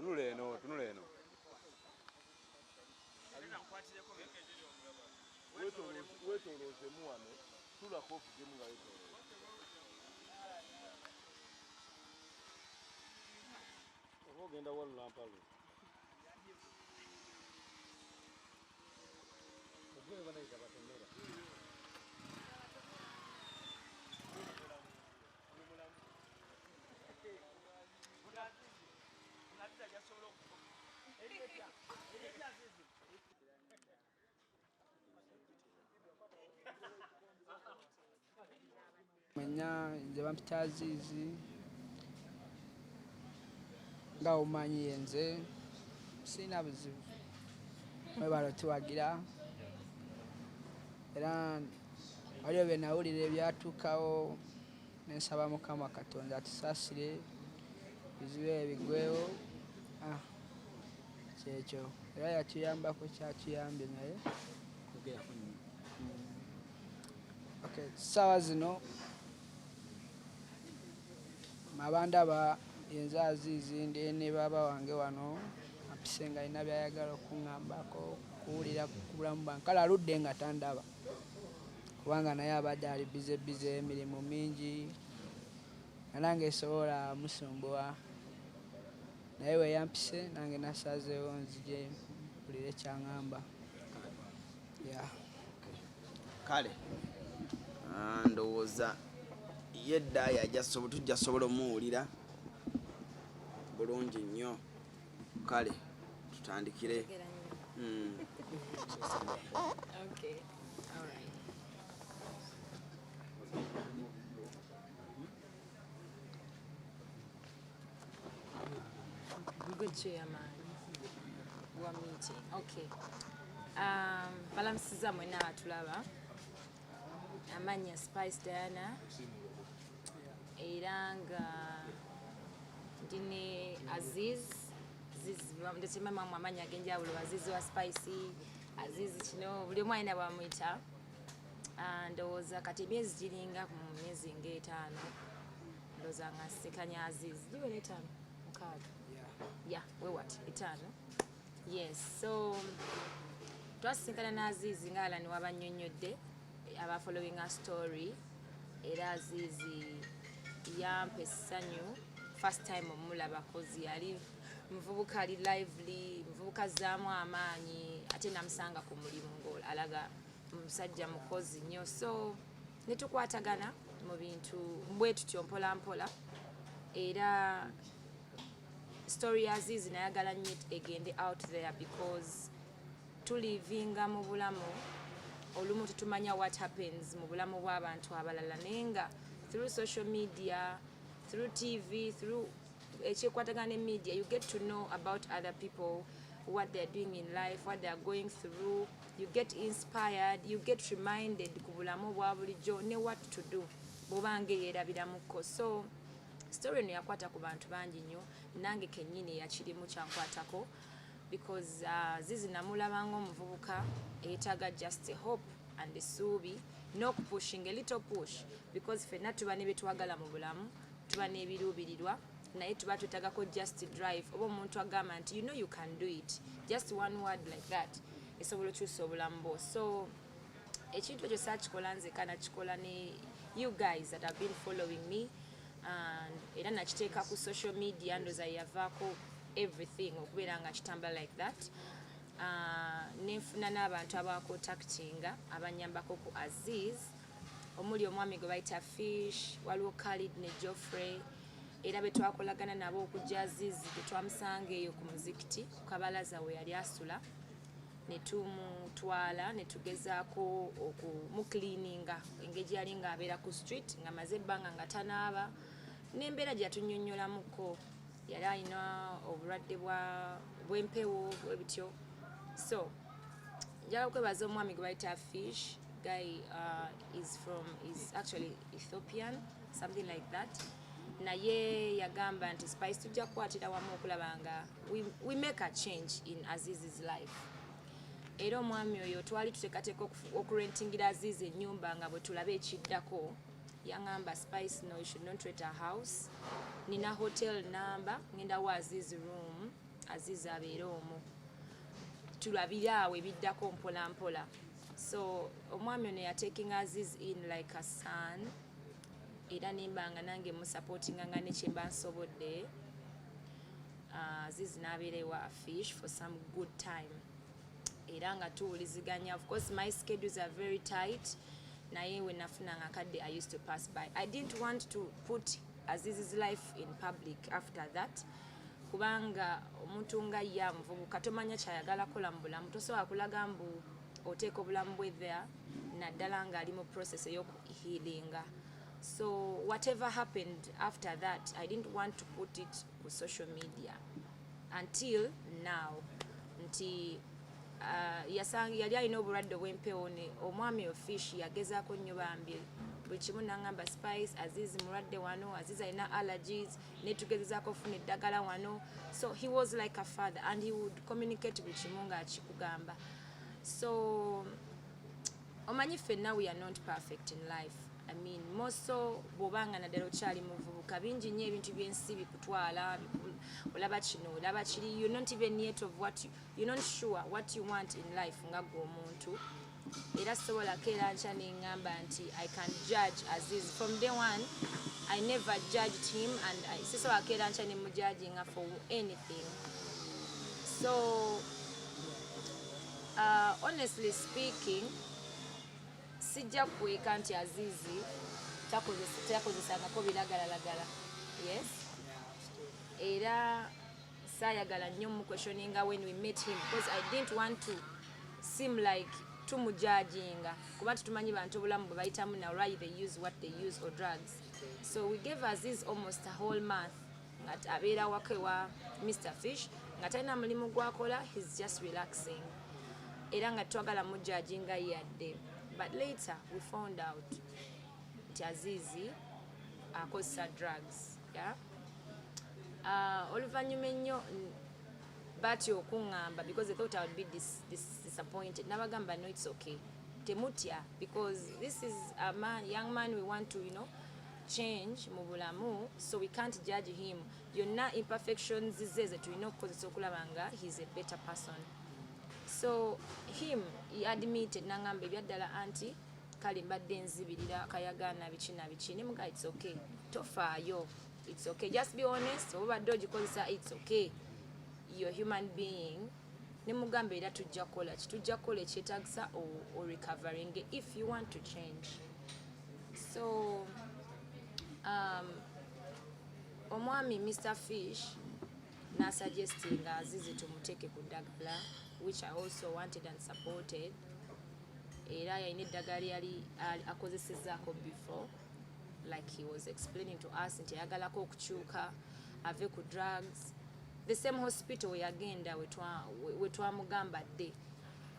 Tunula eno, tunula eno. Weetooloozemu wano, tuulako ovugemu nga weetoolooza. Oba ogenda walula mpalo. Manya nze bampita Azizi, nga omanyi yenze sirina buzibu, mwebale otuwagira. Era waliwo bye nawulira ebyatuukawo, nensaba Mukama Katonda atusaasire bizibu ebyo bigwewo. Ah, kyekyo era yatuyambako kyatuyambye naye. Okay, ssaawa zino abandaba yenze Azizi, ndi ne baaba wange wano ampise nga alina byayagala okuŋŋambako, kuwulira ku bulamu bwange. Kale aludde nga tandaba kubanga naye abadde ali busy busy, emirimu mingi, nga nange sobola musumbuwa, naye we yampise nange nasazeewo nzije mpulire kyaŋŋamba. Yeah. Kale ndowooza ye ddaaya tujja sobola omuwulira bulungi nnyo. Kale tutandikire. Okay, all right. Good chairman wa meeting. Okay. Balamusiza mwenna abatulaba. Amannya Spice Diana, era nga ndi ne Aziz. Aziz ndetse mama amannya ag'enjawulo, Aziz wa Spice, Aziz kino buli omu alina bwamuyita. Ah, ndowooza kati emyezi giringa mu myezi ng'etaano, ndowooza nga nsisikanya Aziz, giwera 5, 6, ya wewat 5, yes. So twasisinkana ne Aziz nga Alan wabannyonnyodde aba following a story, era Aziz yampa essanyu first time omulaba, 'cause yali muvubuka ali lively, muvubuka azzaamu amaanyi, ate namusanga ku mulimu ng'alaga musajja mukozi nnyo. So ne tukwatagana mu bintu bwe tutyo mpola mpola. Era story ya Aziz nayagala nnyo egende out there because tulivinga mu bulamu olumu tetumanya what happens mu bulamu bw'abantu abalala, naye nga through social media, through TV, through ekyekwatagana ne media, you get to know about other people, what they're doing in life, what they're going through. You get inspired, you get reminded ku bulamu bwa bulijjo ne what to do bw'obanga eyerabiramuko. So story eno yakwata ku bantu bangi nnyo, nange kennyini yakirimu kyankwatako because Zizi namulaba ng'omuvubuka eyetaaga just a hope and essuubi n'okupushinga, a little push, because ffenna tuba ne byetwagala mu bulamu, tuba n'ebiruubirirwa, naye tuba twetagako just drive oba omuntu agamba nti, "You know you can do it." Just one word like that esobola okyusa obulamu bwo. So ekintu ekyo saakikola nzeka, nakikola ne you guys that have been following me, and era nakiteeka ku social media. Ndoza yavaako everything okubeera nga kitambula like that. Nenfuna n'abantu abacontactinga abanyambako ku Aziz, omuli omwami gwe bayita Fish, waliwo Khalid ne Joffrey, era be twakolagana nabo okujja Aziz tetwamusanga eyo ku muzikiti ku kabalaza we yali asula, ne tumutwala ne tugezaako okumucleaninga engeri gye yali ng'abeera ku street nga maze ebbanga nga tanaaba, n'embeera gye yatunnyonnyolamuko yali alina obulwadde bw'empewo bwe bityo. So njagala okwebaza omwami gwe bayita Fish guy, is actually Ethiopian, something like that, naye yagamba nti, "Spice, tujja kukwatira wamu okulaba nga we make a change in Aziz's life." Era omwami oyo twali tuteekateeka okurentingira Aziz ennyumba nga bwe tulaba ekiddako. Yaŋŋamba, "Spice, no, you should not rent a house. Nina hotel number, ngenda wa Aziz room." Aziz abeere omu, tulabire awo ebiddako mpola mpola. So omwami ono yataking Aziz in like a son, era nimbanga nange musupportinga nga nekyemba nsobodde. Aziz n'abeera ewa Fish for some good time, era nga tuwuliziganya. Of course my schedules are very tight, naye we nafunanga akadde, I used to pass by. I didn't want to put Aziz's life in public after that, kubanga omuntu nga ye amuvubuka, tomanya kyayagala kola mu bulamu. Tosobola kulaga mbu oteeka obulamu bwe there, naddala ng'ali mu process ey'okuhealinga. So whatever happened after that, I didn't want to put it ku social media until now, nti yali alina obulwadde obw'empewo. Ne omwami Ofish yagezaako nnyo bambi buli kimu, nangamba, "Spice, Aziz mulwadde wano, Aziz alina allergies, netugezezaako ofuna eddagala wano." So he was like a father and he would communicate buli kimu ng'akikugamba. So omanyi ffenna we are not perfect in life. I mean, more so bw'obanga naddala okyali muvubuka, bingi nnyo ebintu by'ensi bikutwala, olaba kino, olaba kiri, you're not even yet of what you, you're not sure what you want in life nga gwe omuntu. Era sobola keera nkya neŋŋamba nti I can judge Aziz. From day one I never judged him, and sisobola keera nkya nemujudginga for anything. So honestly speaking, sijja kukweka nti Azizi takozesangako biragalalagala, yes. Era saayagala nnyo muquestioninga when we met him, because I didn't want to seem like tumujudginga, kuba tetumanyi bantu obulamu bwe bayitamu na why they use what they use or drugs. So we gave Aziz almost a whole month nga abeera waka ewa Mr Fish, nga talina mulimu gwakola, he's just relaxing, era nga twagala mujudginga yadde. But later we found out nti Azizi akozesa drugs, yeah? Oluvannyuma ennyo batya okuŋŋamba because they thought I would be disappointed. Nabagamba, "No, it's okay, temutya, because this is a man, young man we want to change mu bulamu, so we can't judge him. Yonna imperfections ze ze tulina okukozesa okulaba nga he's a better person." So him, he admitted, nangamba, "Ebyaddala anti kale mbadde nzibirira kayagaana biki na biki." Nemuga, "It's okay, tofaayo, it's okay, just be honest. Oba obadde ogikozesa, it's okay, you're human being." Nemugamba, "Era tujja kukola ki, tujja kukola ekyetagisa orecovering if you want to change." So omwami Mr Fish nasuggestinga Azizi tumuteeke ku ddagala, which I also wanted and supported. Era yalina eddagala lyali akozesezaako before, like he was explaining to us nti ayagalako okukyuka ave ku drugs. The same hospital weyagenda wetwamugamba dde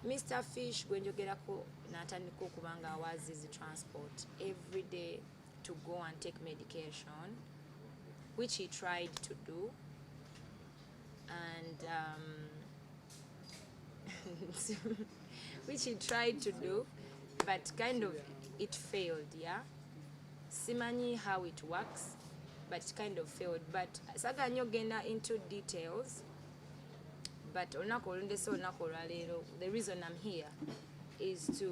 Mr Fish gwenjogerako, n'atandika okuba nga awa Azizi transport every day to go and take medication, which he tried to do, and which he tried to do, but kind of it failed. Yeah, simanyi how it works, but it kind of failed. But saagala nnyo genda into details, but olunaku olundese, olunaku olwaleero, the reason I'm here is to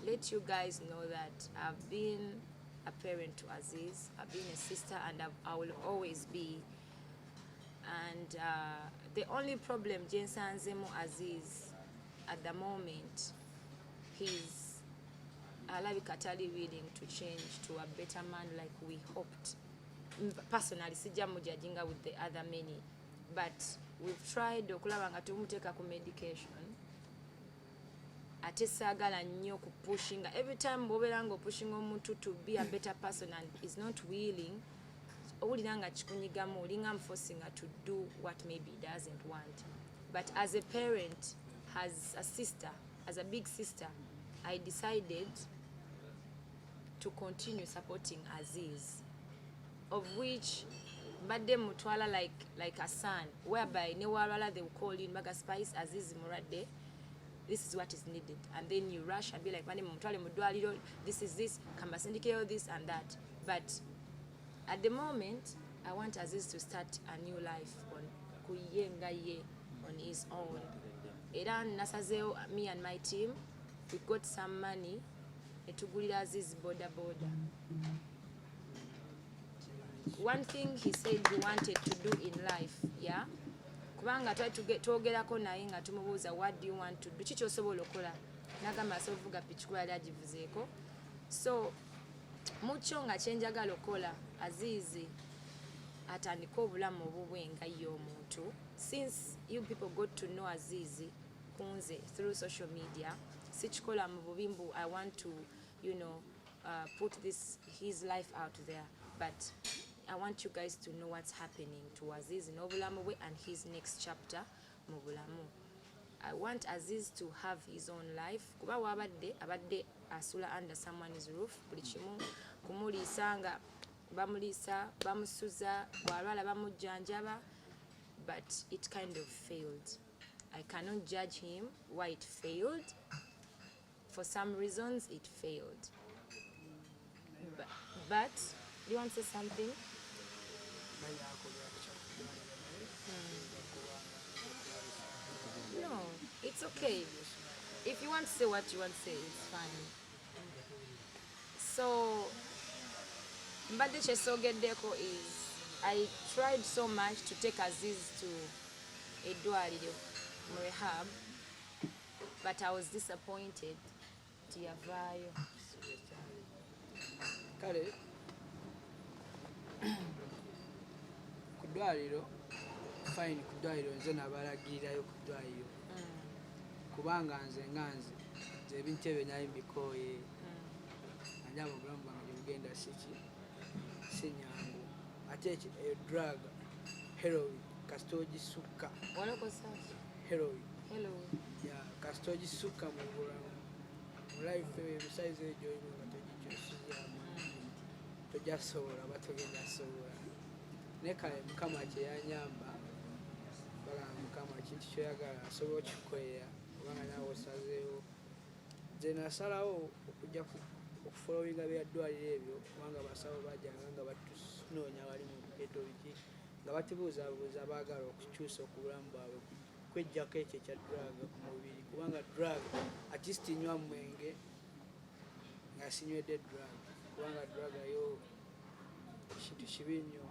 let you guys know that I've been a parent to Aziz, I've been a sister, and I will always be. And the only problem gyensanzemu Aziz at the moment, he's alabika tali willing to change to a better man like we hoped. Personally sijja mujudginga with the other many, but we've tried okulaba nga tumuteeka ku medication. Ate saagala nnyo kupushinga. Every time bw'obeera nga opushinga omuntu to be a better person and is not willing, owulira nga kikunyigamu, olinga muforcinga to do what maybe he doesn't want. But as a parent, as a sister, as a big sister, I decided to continue supporting Aziz, of which mbadde mutwala like a son, whereby ne walwala they will call you, maga, "Spice, Aziz mulwadde, this is what is needed," and then you rush and be like, "Mane mumutwale mu ddwaliro, this is this, kambasindikireyo this and that." But at the moment I want Aziz to start a new life on ku ye nga ye on his own. Era nasazeewo, me and my team, we got some money ne tugulira Aziz boda boda. One thing he said he wanted to do in life, yeah, kubanga twali twogerako naye nga tumubuuza, "What do you want to do? Ki kyosobola okukola?" Nagamba asobola okuvuga piki kuba yali agivuzeeko. So mukyo nga kyenjagala okukola, Aziizi atandike obulamu obubwe nga ye omuntu. Since you people got to know Azizi kunze through social media, sikikola mu bubi mbu I want to put this his life out there, but I want you guys to know what's happening to Azizi n'obulamu bwe and his next chapter mu bulamu. I want Aziz to have his own life, kuba wabadde abadde asula under someone's roof, buli kimu kumuliisa nga bamuliisa, bamusuza, bw'alwala bamujjanjaba, but it kind of failed. I cannot judge him why it failed. For some reasons it failed, but do you want to say something? Bayako byakukyakudwalira naye. No, it's okay. If you want to say what you want to say, it's fine. So mbadde kyesogeddeko is I tried so much to take Aziz to eddwaliro mu rehab, but I was disappointed nti yavaayo. Kale ku ddwaliro, fine, ku ddwaliro nze nabalagirirayo ku ddwaliro, kubanga nze nga nze nze ebintu ebyo nali mbikooye. Andaba obulamu bwange gyebugenda siki si nyangu, ate eyo drug heroin kasita ogisukka. Walokosa? Heroin. Hello. Ya, kasita ogisukka mu bulamu, mu life eyo, ebisayizi eyo gyolimu nga togikyusizaamu, tojja sobola oba togenda sobola. Naye kale Mukama kyeyanyamba, bagamba Mukama kintu kyoyagala asobola okikukolera, kubanga naawe osazeewo. Nze nasalawo okujja okufollowinga byaddwaliro ebyo, kubanga basawo bajjanga nga batunoonya bali mu geto biki, nga batubuuzabuuza baagala okukyusa okubulamu bwabwe, kwejjako ekyo ekya drug ku mubiri, kubanga drug at least nywa mwenge nga sinywedde drug, kubanga drug yo kintu kibi nnyo.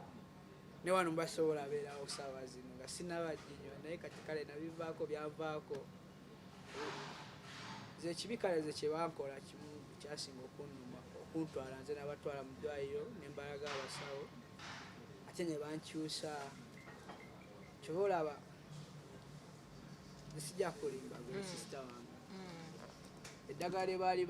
Ne wano mbasobola abeerawo saawa zino nga sinabaginywa, naye kati kale nabivaako, byanvaako. Nze ekibi kale ze kyebankola kimu kyasinga okunnuma, okuntwala nze nabatwala mu ddwaliro ne mbalaga abasawo, ate ne bankyusa. Kyoba olaba nze sijja kulimba gwe sister wange, eddagala lye baali.